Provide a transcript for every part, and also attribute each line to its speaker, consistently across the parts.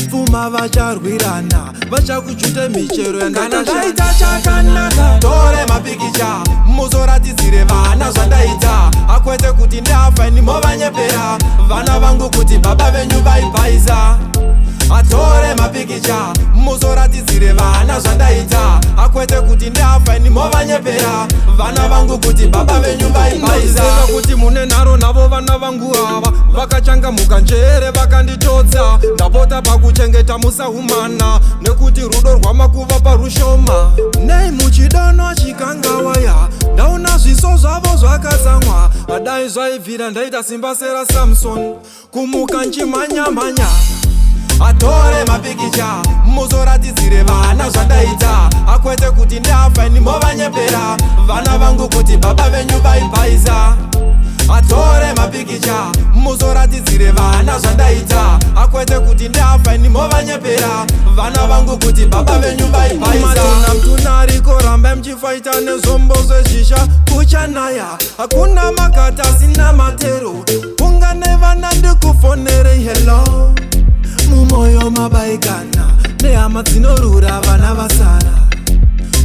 Speaker 1: Pfuma vacharwirana, vachakujuta michero yandakashandaita chakanaka. Tore mapikicha, muzoratidzire vana zvandaita. Akwete kuti ndafa ini movanyepera vana vangu kuti baba venyu vaibhaisa. Atore mapikicha, muzoratidzire vana zvandaita. Akwete kuti ndafa ini movanyepera vana vangu kuti baba venyu vaibhaisa. Kuti mune nharo navo vana vangu ava, vakachangamuka njere vakanditotsa. Ndapota pakuchengeta musahumana, nekuti rudo rwamakuva parushoma. Nei muchidanwa chikangawaya? Ndaona zviso zvavo zvakatsamwa. Adai zvaibvira ndaita simba sera Samson, kumuka nchimhanyamhanya. Atore mapikicha, muzoratidzire vana zvandaita. Akwete kuti ndafa ini movanyepera vana vangu kuti baba venyu vaibhaisa. Atore mapikicha, muzoratidzire vana zvandaita. Akwete kuti ndafa ini movanyepera vana vangu kuti baba venyu vaibhaisa. Mtunariko ramba muchifaita nezvombo zvezhizha, kuchanaya, hakuna makata asina matero. Ungane vana ndikufonere, hello. Mumoyo mabaikana nehama dzinorura, vana vasara.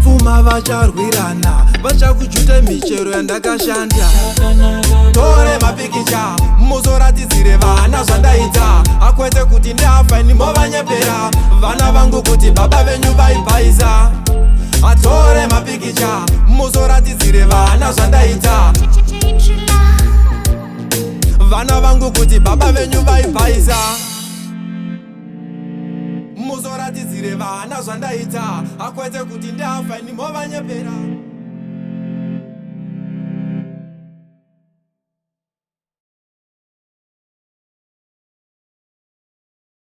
Speaker 1: Pfuma vacharwirana, vachakujuta michero yandakashanda. Tore mapikicha, muzoratidzire vana zvandaita. Akwete kuti ndafa ini movanyepera vana vangu kuti baba venyu vaibhaisa. Atore mapikicha, muzoratidzire vana zvandaita, vana vangu kuti baba venyu vaibhaisa. Muzoratidzire vana zvandaita. Akwete kuti ndafa ini movanyepera.